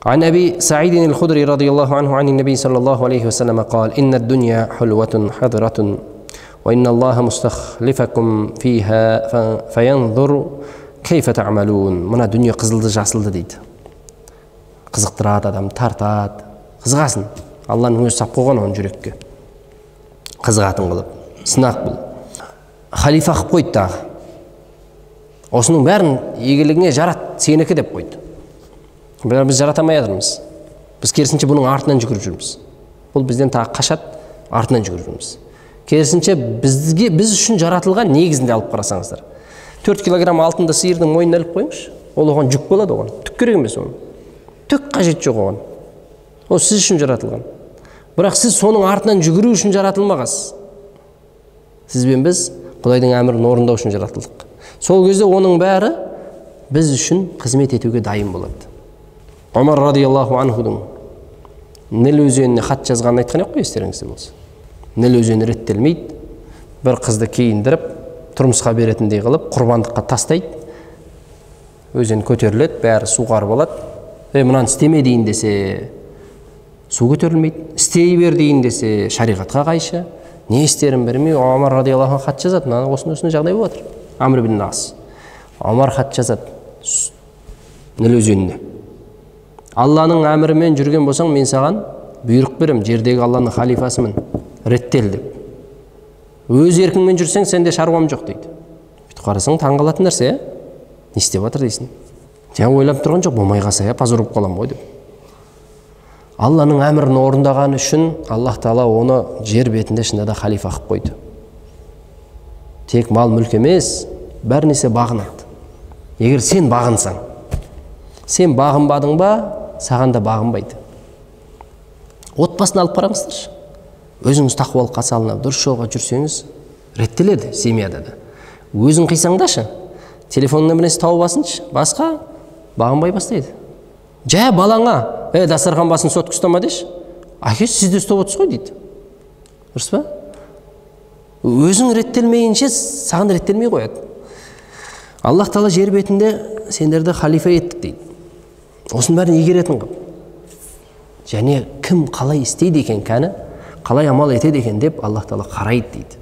عن أبي سعيد الخدري رضي الله عنه عن النبي صلى الله عليه وسلم قال: إن الدنيا حلوة حضرة وإن الله مستخلفكم فيها فينظر كيف تعملون. Мына дүние қызылды жасылды дейді. Қызықтырады, адам тартады. Қызығасың. Алланың өзі сап қойған оны жүрекке. Қызығатын қылып. Сынақ бұл. Халифа қылып қойды тағы. Осының бәрін игілігіңе жарат, сенікі деп қойды. Бірақ біз жарата алмай жатырмыз. Біз керісінше бұның артынан жүгіріп жүрміз. Бұл бізден тағы қашады, артынан жүгіріп жүрміз. Керісінше бізге, біз үшін жаратылған негізінде алып қарасаңыздар. 4 килограмм алтынды сиырдың мойнына іліп қойыңызшы. Ол оған жүк болады оған. Түк керек емес оған. Түк қажет жоқ оған. Ол сіз үшін жаратылған. Бірақ сіз соның артынан жүгіру үшін жаратылмағансыз. Сіз бен біз Құдайдың әмірін орындау үшін жаратылдық. Сол кезде оның бәрі біз үшін қызмет етуге дайын болады. Омар радиаллаху анхудың Ніл өзеніне хат жазғанын айтқан жоқ қой, естеріңізде болса. Ніл өзені реттелмейді, бір қызды киіндіріп, тұрмысқа беретіндей қылып, құрбандыққа тастайды. Өзен көтеріледі, бәрі суғар болады. Мынаны істеме дейін десе, су көтерілмейді. Істей бер дейін десе, шариғатқа қайшы. Не істерін білмей, Омар радиаллаху анху хат жазады. Мына осындай жағдай болып жатыр. Амр ибн Ас. Омар хат жазады Ніл өзеніне. Алланың әмірімен жүрген болсаң, мен саған бұйрық беремін, жердегі Алланың халифасымын, реттел деп. Өз еркіңмен жүрсең, сенде шаруам жоқ дейді. Бүйтіп қарасаң, таң қалатын нәрсе, не істеп жатыр дейсің. Жаңа ойлап тұрған жоқ, болмай қалса, позор болып қаламын ғой деп. Алланың әмірін орындаған үшін Аллах тағала оны жер бетінде шынында да халифа қылып қойды. Тек мал мүлк емес, бәр нәрсе бағынады. Егер сен бағынсаң, сен бағынбадың ба, саған да бағынбайды. Отбасын алып қараңыздаршы. Өзіңіз тақуалыққа салынып, дұрыс жолға жүрсеңіз, реттеледі семьяда да. Өзің қисаңдашы, телефоныңнан бір нәрсе тауып алсыншы, басқа бағынбай бастайды. Жә балаңа, дастархан басын сотка ұстама деші. Әке, сіз де ұстап отырсыз ғой дейді. Дұрыс па? Өзің реттелмейінше, саған реттелмей қояды. Аллах тағала жер бетінде сендерді халифа еттік дейді. Осының бәрін игеретін қылып. Және кім қалай істейді екен, кәні, қалай амал етеді екен деп Аллах тағала қарайды дейді.